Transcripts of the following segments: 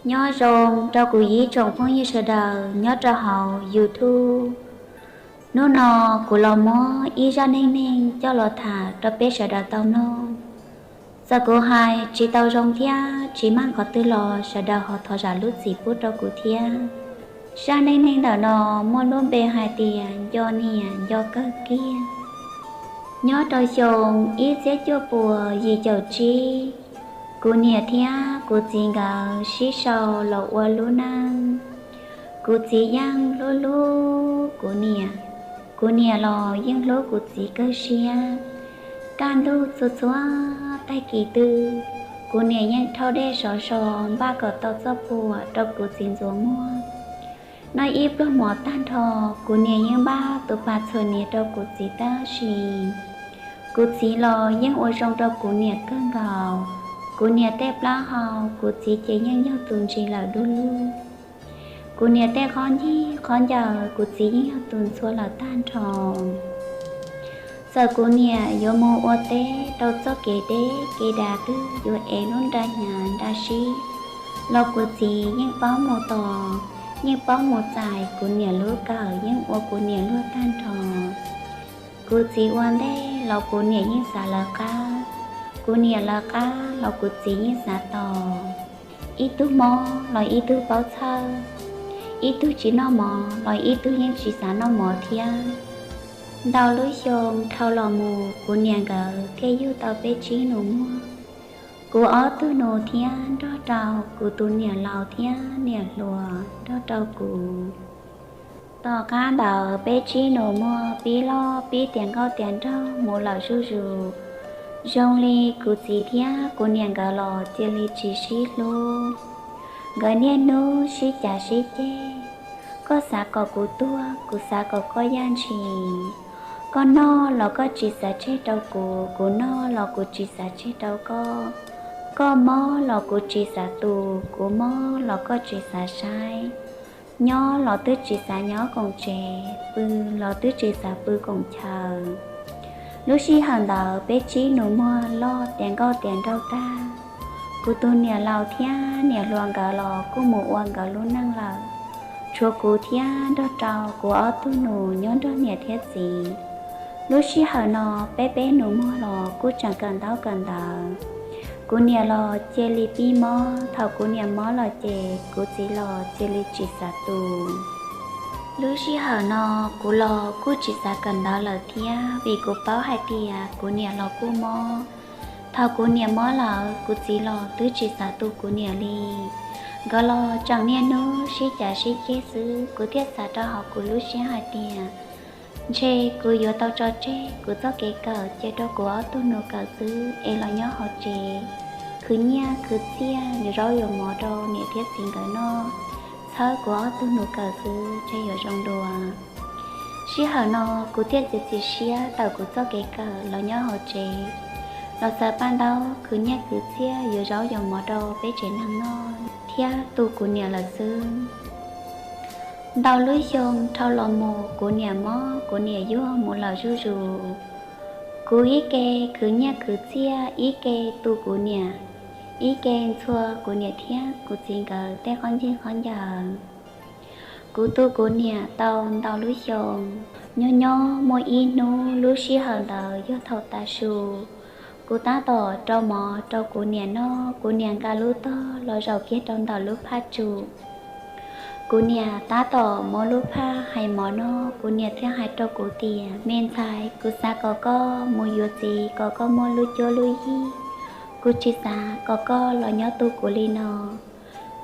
Nyob zoo rau kuv ib tsoom phooj ywg sawv daws nyob rau hauv YouTube. Hnub no kuv los muab ib zaj neej neeg coj los tham rau peb sawv daws tau mloog. Txawm kuv hais tsis tau zoo thiab tsis meej qhov twg los sawv daws ho thov zam lub txim pub rau kuv thiab. Zaj neej neeg ntawm no muaj lub npe hais tias nco niam nco kawg kiag. Nyob rau xyoo ib txhiab cuaj puas yim caum tsib, kuv niam thiab kuv txiv nkawd sib sau los ua lub neej. Kuv txiv yeej hlub hlub kuv niam, kuv niam los yeej hlub kuv txiv kawg siab. Kaj ntug txhua txhua tag kis twg, kuv niam yeej rhaub dej sov so npaj kom tau txoj phuam rau kuv txiv ntxuav muag. Noj ib pluag mov tag nrho, kuv niam yeej npaj tus pas txhuam hniav rau kuv txiv tab sis kuv txiv los yeej ua zoo rau kuv niam kawg nkaus. Kuv niam tej plaub hau kuv txiv ces yeej yog tus ntsis lawm du lug. Kuv niam tej qhob ncig qhob ncaws kuv txiv yeej yog tus ntxhua lawm tag nrho. Txawm kuv niam yuav mus ua teb rau txoj kev deb kev dav twg yuav ev lub nra hnyav nra sib los kuv txiv yeej paub mus tos, yeej paub mus txais kuv niam lub kawm yeej ua kuv niam luag tag nrho. Kuv txiv ua ntej los kuv niam yeej xav lawv qab, kuv niam lawv qab los kuv txiv yeej xav tos. Ib tug mob los ib tug paub txhawj, ib tug tsis noj mov los ib tug yeej tsis xav noj mov thiab. Ntau lub xyoo dhau los mus kuv niam nkawd thiaj yug tau peb tsib nus muag. Kuv ob tug nus thiab nrog rau kuv tus niam laus thiab niam hluas nrog rau kuv. Tom qab ntawd peb tsib nus muag pib loj pib tiav nkauj tiav nraug mus lawm zuj zus. Zoo li kuv txiv thiab kuv niam nkawd los cia li tsis sib hlub. Nkawd niaj hnub sib cav sib ceg. Koj xav kom kuv tuag, kuv xav kom koj yaj ntshis. Koj noj los koj tsis xav tseg rau kuv, kuv noj los kuv tsis xav tseg rau koj. Koj mob los kuv tsis xav tu, kuv mob los koj tsis xav saib. Nyob los twb tsis xav nyob koom tsev, pw los twb tsis xav pw koom chaw. Lub sij hawm ntawd peb tsib nus muag loj tiav nkauj tiav nraug tag. Kuv tus niam laus thiab niam hluas nkawd los kuj mus ua nkawd lub neej lawm. Tshuav kuv thiab nrog rau kuv ob tug nus nyob nrog niam thiab txiv. Lub sij hawm no peb peb nus muag los kuj tseem kawm ntaub kawm ntawv. Kuv niam los cia li pib mob, thaum kuv niam mob los ces kuv txiv los cia li tsis xav tu. Lub sij hawm no kuv los kuj tsis xav kawm ntawv lawm thiab vim kuv paub hais tias kuv niam los kuj mob. Thaum kuv niam mob lawm kuv txiv los twb tsis xav tu kuv niam li. Nkawd los tseem niaj hnub sib cav sib ceg xwb, kuv thiaj xav rau hauv kuv lub siab hais tias ntshe kuv yuav tau tso tseg kuv txoj kev kawm cia rau kuv ob tug nus kawm xwb es los nyob hauv tsev khwv nyiaj khwv txiaj yuav zaub yuav mov rau niam thiab txiv nkawd noj, txhawb kuv ob tug nus kawm xwb ntshe yuav zoo dua. Sij hawm no kuv thiaj txiav txim siab tawm kuv txoj kev kawm los nyob hauv tsev, los xaws paj ntaub khwv nyiaj khwv txiaj yuav zaub yuav mov rau peb tsev neeg noj thiab tu kuv niam lawm xwb. Ntau lub xyoo dhau los mus kuv niam mob kuv niam yuag mus lawm zuj zus. Kuv ib ke khwv nyiaj khwv txiaj, ib ke tu kuv niam, ib ke ntxhua kuv niam thiab kuv txiv nkawd tej qhob ncig qhob ncaws. Kuv tu kuv niam tau ntau lub xyoo. Nyob nyob muaj ib hnub lub sij hawm ntawd yog thaum tav su, kuv tab tom rau mov rau kuv niam noj, kuv niam nqa lub tog los zaum kiag rau ntawm lub phaj tsum. Kuv niam tab tom muab lub phaj hais mov noj, kuv niam thiaj hais rau kuv tias, me ntxhais, kuv xav kom koj mus yuav txiv kom koj muaj lub cuab lub yig, kuv tsis xav kom koj los nyob tu kuv li no.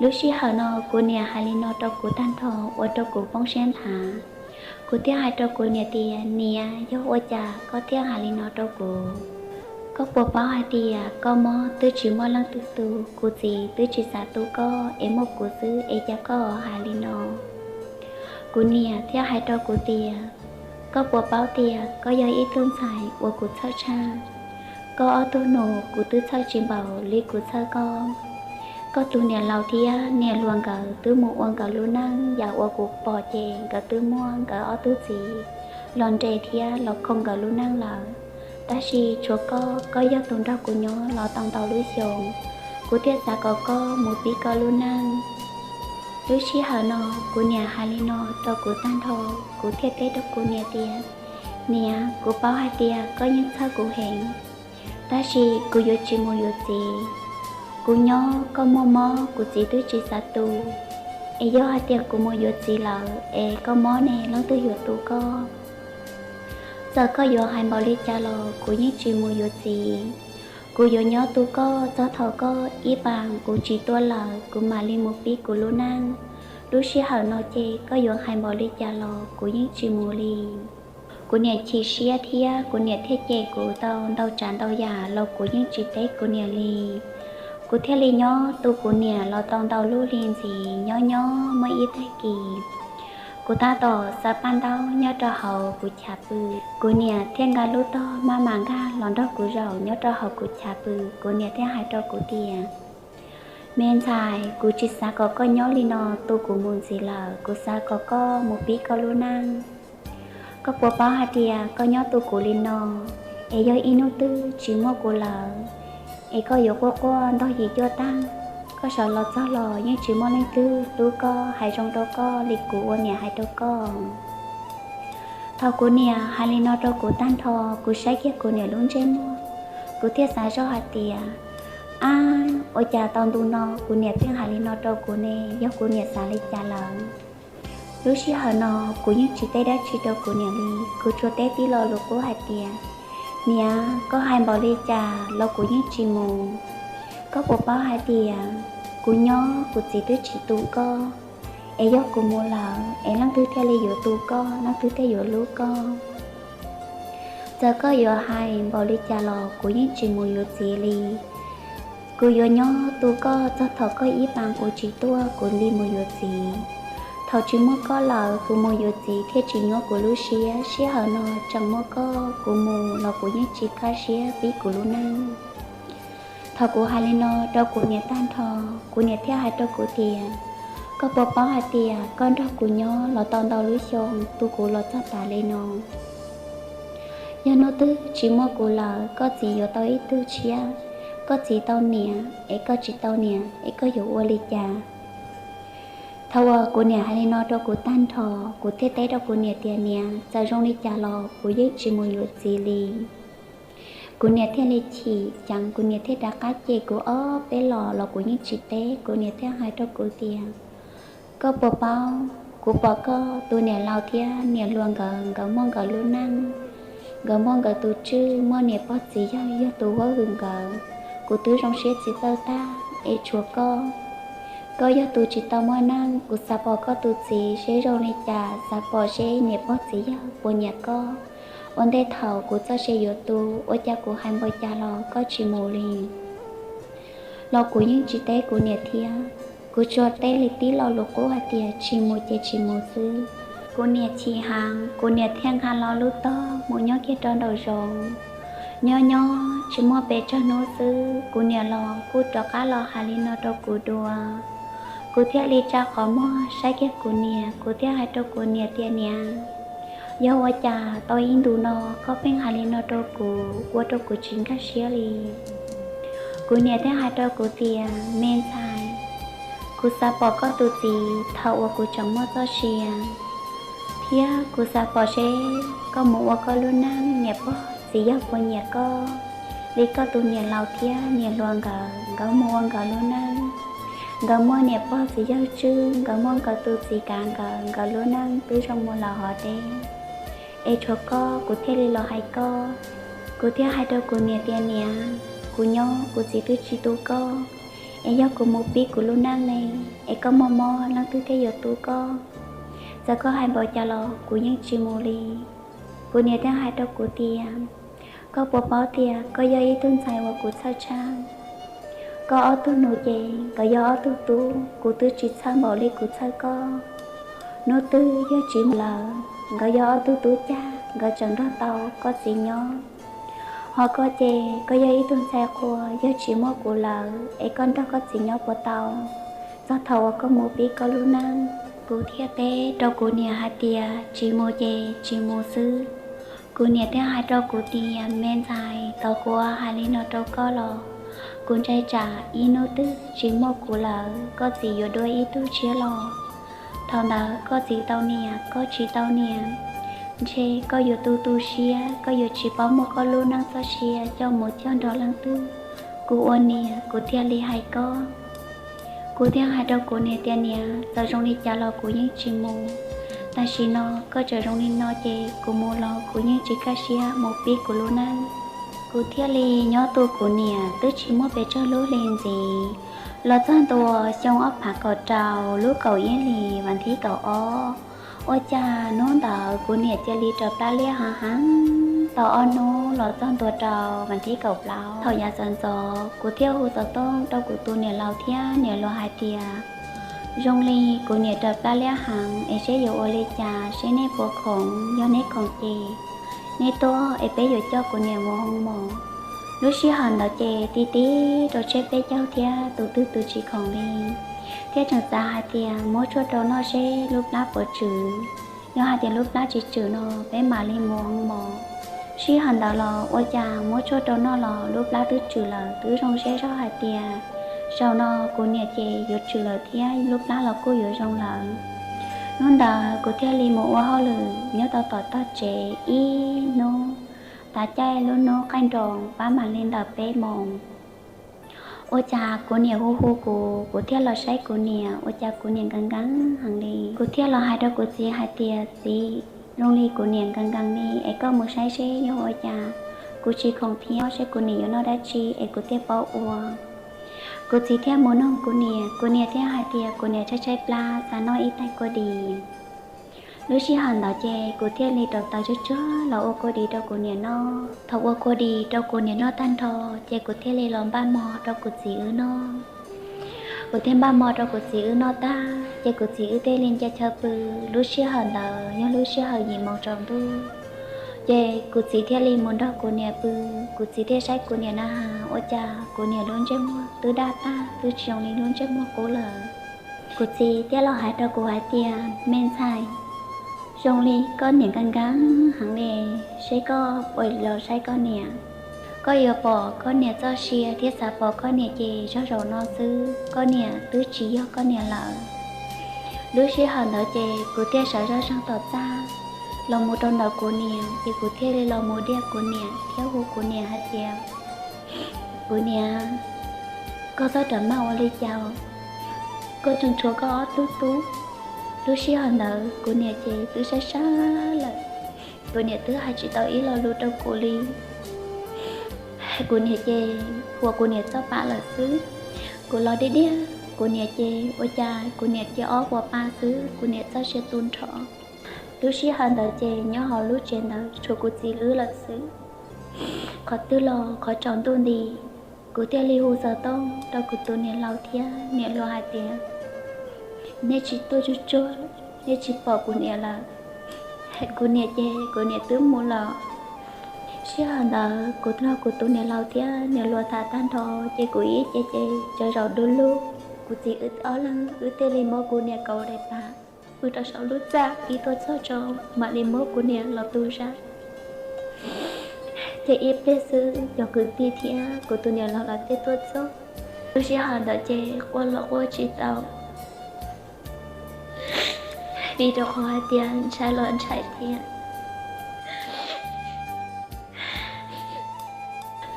Lub sij hawm no kuv niam hais li no rau kuv tag nrho ua rau kuv poob siab nthav. Kuv thiaj hais rau kuv niam tias, niam, yog ua cas koj thiaj hais li no rau kuv? Koj puas paub hais tias koj mob twb tsis muaj leej twg tu, kuv txiv twb tsis xav tu koj es muaj kuv xwb es cas koj hais li no? Kuv niam thiaj hais rau kuv tias, koj puas paub tias koj yog ib tug ntxhais uas kuv txhawj tshaj? Koj ob tug nus kuv twb txhawj tsis npaum li kuv txhawj koj. Koj tus niam laus thiab niam hluas nkawd twb mus ua nkawd lub neej, yam uas kuv pom ces nkawd twb muaj nkawd ob tug txiv los nres thiab los khoom nkawd lub neej lawm. Tab sis tshuav koj, koj yog tus nrog kuv nyob los tau ntau lub xyoo. kuv thiaj xav kom koj mus pib koj lub neej. Lub sij hawm no kuv niam hais li no rau kuv tag nrho, kuv thiaj teb rau kuv niam tias, Niam, kuv paub hais tias koj yeej txhawj kuv heev, tab sis kuv yuav tsis mus yuav txiv. Kuv nyob koj muaj mob kuv txiv twb tsis xav tu, es yog hais tias kuv mus yuav txiv lawm es koj mob ne leej twg yuav tu koj? Txawm koj yuav hais npaum li cas los kuv yeej tsis mus yuav txiv. Kuv yuav nyob tu koj txog thaum koj ib pas kuv tsis tuaj lawm kuv mam li mus pib kuv lub neej. Lub sij hawm no ces koj yuav hais npaum li cas los kuv yeej tsis mus li. Kuv niam chim siab thiab kuv niam thiaj cem kuv tau ntau tsav ntau yam los kuv yeej tsis teb kuv niam li. Kuv thiaj li nyob tu kuv niam los tau ntau lub hli ntxiv. Nyob nyob muaj ib tag kis, kuv tab tom xaws paj ntaub nyob rau hauv kuv chav pw, kuv niam thiaj nqa lub tog maj mam nkag los nrog kuv zaum nyob rau hauv kuv chav pw. Kuv niam thiaj hais rau kuv tias, Me ntxhais, kuv tsis xav kom koj nyob li no tu kuv mus ntxiv lawm, kuv xav kom koj mus pib koj lub neej. Koj puas paub hais tias koj nyob tu kuv li no, es yog ib hnub twg tsis muaj kuv lawm, es koj yuav quaj quaj ntog yim cuaj tag, koj sawv los txog los yeej tsis muaj leej twg hlub koj hais zoo rau koj li kuv ua niam hais rau koj. Thaum kuv niam hais li no rau kuv tag nrho, kuv saib kiag kuv niam lub ntsej muag, kuv thiaj xav zoj hais tias, Ab, ua cas tau ntu no kuv niam pheej hais li no rau kuv ne, yog kuv niam xav li cas lawm? Lub sij hawm no kuv yeej tsis teb dab tsi rau kuv niam li, kuv tsuas teb tib lo lus qub hais tias, Niam, koj hais npaum li cas los kuv yeej tsis mus. Koj puas paub hais tias kuv nyob kuv txiv twb tsis tu koj, es yog kuv mus lawm es leej twg thiaj li yuav tu koj, leej twg thiaj yuav hlub koj? Txawm koj yuav hais npaum li cas los kuv yeej tsis mus yuav txiv li. Kuv yuav nyob tu koj txog thaum koj ib pas kuv tsis tuaj kuv li mus yuav txiv. Thaum tsis muaj koj lawm kuv mus yuav txiv thiaj tsis nyuaj kuv lub siab, sij hawm no tseem muaj koj kuv mus los kuv yeej tsis kaj siab pib kuv lub neej. Thaum kuv hais li no rau kuv niam tag nrho, kuv niam thiaj hais rau kuv tias, Koj puas paub hais tias koj nrog kuv nyob los tau ntau lub xyoo, tu kuv los txog tas li no? Yog hnub twg tsis muaj kuv lawm koj txiv yuav tau ib tug tshiab, koj txiv tau niam es koj tsis tau niam es koj yuav ua li cas? Thaum uas kuv niam hais li no rau kuv tag nrho, kuv thiaj teb rau kuv niam tias, Niam, txawm zoo li cas los kuv yeej tsis mus yuav txiv li. Kuv niam thiaj li chim ceev, kuv niam thiaj rov qab cem kuv ob peb los los kuv yeej tsis teb. Kuv niam thiaj hais rau kuv tias, Koj puas paub, kuv pom koj tus niam laus thiab niam hluas nkawd, nkawd muaj nkawd lub neej, nkawd muaj nkawd tus tswj, muaj niam pog txiv yawg yog tus huab hwm nkawd. Kuv twb zoo siab tsis txawj tag, es tshuav koj, koj yog tus tsis tau muaj neej. Kuv xav pom koj tus txiv seb zoo li cas, xav pom seb niam pog txiv yawg puas nyiam koj. Ua ntej thaum kuv txoj sia yuav tu, ua cas kuv hais npaum cas los koj tsis mus li. Los kuv yeej tsis teb kuv niam thiab, kuv tsuas teb li tib lo lus qub hais tias, Tsis mus ces tsis mus xwb. Kuv niam chim heev, kuv niam thiaj nkag los lub tog mus nyob kiag rau nraum zoov. Nyob nyob tsis muaj pes tsawg hnub xwb, kuv niam los kuj rov qab los hais li no rau kuv dua. Kuv thiaj li tsa qhov muag saib kiag kuv niam, kuv thiaj hais rau kuv niam tias, Niam, yog ua cas tau ib ntus no koj pheej hais li no rau kuv, ua rau kuv tsis nkag siab li? Kuv niam thiaj hais rau kuv tias, Me ntxhais, kuv xav pom koj tus txiv thaum uas kuv tseem muaj txoj sia, thiab kuv xav pom seb koj mus ua koj lub neej niam pog txiv yawg puas nyiam koj li koj tus niam laus thiab niam hluas nkawd, nkawd mus ua nkawd lub neej. Nkawd muaj niam pog txiv yawg tswj, nkawd muaj nkawd tus txiv kav nkawd, nkawd lub neej twb zoo mus lawm hov deb. Es tshuav koj, kuv thiaj li los hais koj. Kuv thiaj hais rau kuv niam tias, Niam, kuv nyob kuv txiv twb tsis tu koj, es yog kuv mus pib kuv lub neej ne, es koj muaj mob leej twg thiaj yuav tu koj? Txawm koj hais npaum cas los kuv yeej tsis mus li. Kuv niam thiaj hais rau kuv tias, Koj puas paub tias koj yog ib tug ntxhais uas kuv txhawj tshaj? Koj ob tug nus ces nkawd yog ob tug tub, kuv twb tsis txhawj npaum li kuv txhawj koj. Hnub twg yog tsis mus lawm, nkawd yog ob tug tub cag, nkawd tseem nrog tau koj txiv nyob. Ho koj ces koj yog ib tug ntxhais qhua, yog tsis muaj kuv lawm es koj nrog koj txiv nyob puas tau, txog thaum uas koj mus pib koj lub neej? Kuv thiaj teb rau kuv niam hais tias, Tsis mus ces tsis mus xwb. Kuv niam thiaj hais rau kuv tias, Me ntxhais, tau kuv hais li no rau koj los Kuv ntshai tsam ib hnub twg tsis muaj kuv lawm, koj txiv yuav dua ib tug tshiab los. Thaum ntawd koj txiv tau niam, koj tsis tau niam, ntshe koj yuav tu tu siab, koj yuav tsis paub muaj koj lub neej txoj sia coj mus cog nrog leej twg. Kuv ua niam kuv thiaj li hais koj. Kuv thiaj hais rau kuv niam tias, niam, txawm zoo li cas los kuv yeej tsis mus. Tam sim no koj tseem zoo li no ces kuv mus los kuv yeej tsis kaj siab mus pib kuv lub neej. Kuv thiaj li nyob tu kuv niam twb tsis muaj pes tsawg lub hli ntxiv, los txog ntua xyoo ob phav kaum rau lub kaum ib hlis vas thib kaum ob, ua cas hnub ntawd kuv niam cia li raws plab liab hav heev tau ob hnub los txog ntua rau vas thib kaum plaub. Thaum yav txawm ntxov kuv thiaj hu xov tooj rau kuv tus niam laus thiab niam hluas hais tias, zoo li kuv niam raws plab liab heev es seb yuav ua li cas, seb nej puas khoom, yog nej khoom ces nej tuaj es peb yuav coj kuv niam mus hoo mos. Lub sij hawm ntawd ces ti ti rau tshiab peb caug thiab tus twg tus tsis khoom li, thiab tseem xav hais tias muab tshuaj rau noj seb lub plab puas tswm. Yog hais tias lub plab tsis tswm no peb mam li mus hoo mos. Sij hawm ntawd los ua cas muab tshuaj rau noj los lub plab twb tswm lawm, twb zoo siab zog hais tias zaum no kuv niam ces yuav tswm lawm thiab lub plab los kuj yuav zoo lawm. Hnub ntawd kuv thiaj li mus ua hauj lwm nyob tau tom tog tsev ib hnub, tav caij lub hnub qaij nroos pab mam li ntawm peb moos. Ua cas kuv niam hu hu kuv, kuv thiaj los saib kuv niam, ua cas kuv niam nkees nkees heev li. Kuv thiaj los hais rau kuv txiv hais tias, txiv, zoo li kuv niam nkees nkees li es koj mus saib seb yog ua cas, kuv tsis khoom thiab seb kuv niam yuav noj dab tsi es kuv thiaj paub ua. Kuv txiv thiaj mus nug kuv niam, kuv niam thiaj hais tias kuv niam tshaib tshaib plab xav noj ib tais kua dis. Lub sij hawm ntawd ces kuv thiaj li rauv taws tsuag tsuag los ua kua dis rau kuv niam noj. Thaum ua kua dis rau kuv niam noj tag nrho ces kuv thiaj li los npaj mov rau kuv txiv wb noj. Kuv thiaj npaj mov rau kuv txiv wb noj tag ces kuv txiv wb thiaj li nce chaw pw. Lub sij hawm ntawd yog lub sij hawm yim moos tsaus ntuj, ces kuv txiv thiaj li mus nrog kuv niam pw. Kuv txiv thiaj saib kuv niam na has, ua cas kuv niam lub ntsej muag twb daj tag, twb tsis zoo li lub ntsej muag qub lawm. Kuv txiv thiaj los hais rau kuv hais tias, me ntxhais, zoo li koj niam nkees nkees heev li, seb koj puas los saib koj niam. Koj yuav pom koj niam txoj sia thiab xav pom koj niam ces zog zaum no xwb, koj niam twb tsis yog koj niam lawm. Lub sij hawm ntawd ces kuv thiaj sawv zog zeeg tom txaj los mus rau ntawm kuv niam, ces kuv thiaj li los mus diaj kuv niam thiab hu kuv niam hais tias, kuv niam, koj txhob rawm maj ua li cas, koj tseem tshuav koj ob tug tub. Lub sij hawm ntawd kuv niam ces twb sab sab lawm, kuv niam twb hais tsis tau ib lo lus rau kuv li. Kuv niam ces huas kuv niam txoj pa lawm xwb. Kuv los diaj diaj kuv niam ces ua cas kuv niam cia ob huas pa xwb, kuv niam txoj sia tu nrho. Lub sij hawm ntawd ces nyob hauv lub tsev ntawd tshuav kuv txiv wb lawm xwb. Qhov twg los qhov tsaus ntuj nti, kuv thiaj li hu xov tooj rau kuv tus niam laus thiab niam hluas hais tias, nej tsis tuaj tsuag tsuag, nej tsis pom kuv niam lawm. Kuv niam ces kuv niam twb mus lawm. Sij hawm ntawd kuv nrog kuv tus niam laus thiab niam hluas tham tag nrho ces kuv ib ce ces tsaus zaum du lug, kuv txiv wb ob leeg wb thiaj li muab kuv niam kauv daim pam pw rau saum lub txaj, ib tuaj txog tso mam li muab kuv niam los tu zaj. Ces ib pliag xwb cov kwv tij thiab kuv tus niam laus los thiaj tuaj txog. Lub sij hawm ntawd ces quaj los quaj tsis tau, vim rau qhov hais tias ntshai los ntshai thiab.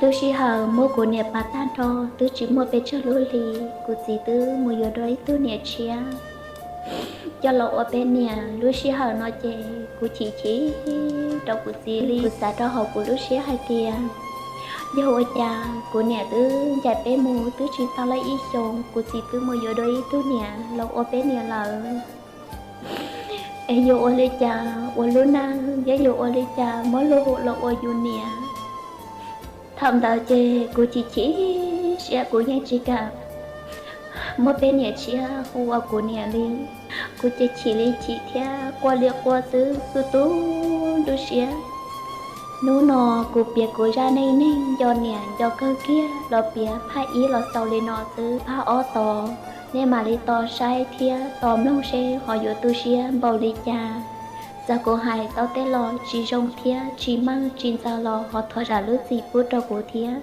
Lub sij hawm muab kuv niam pam tag nrho twb tsis muaj pes tsawg lub hli, kuv txiv twb mus yuav dua ib tug niam tshiab coj los ua peb niam. Lub sij hawm no ces kuv chim chim rau kuv txiv li. Kuv xav rau hauv kuv lub siab hais tias, yog ua cas kuv niam twb ncaim peb mus twb tsis tau lawm ib xyoos, kuv txiv twb mus yuav dua ib tug niam los ua peb niam lawm. Es yuav ua li cas ua lub neej, thiab yuav ua li cas muab luag hu los ua yus niam? Thaum ntawd ces kuv chim chim siab, kuv yeej tsis kam muab peb niam tshiab hu ua kuv niam li. Kuv ces chim li chim thiab quaj li quaj xwb, tu tu lub siab. Hnub no kuv piav kuv zaj neej neeg nco niam nco kawg kiag los piav phaj ib los xaus li no xwb, phaj ob tos nej mam li tos saib thiab tos mloog seb ho yuav tu siab npaum li cas. Txawm kuv hais tau tej los tsis zoo thiab tsis meej tsis ntxaws los ho thov zam lub txim pub rau kuv thiab.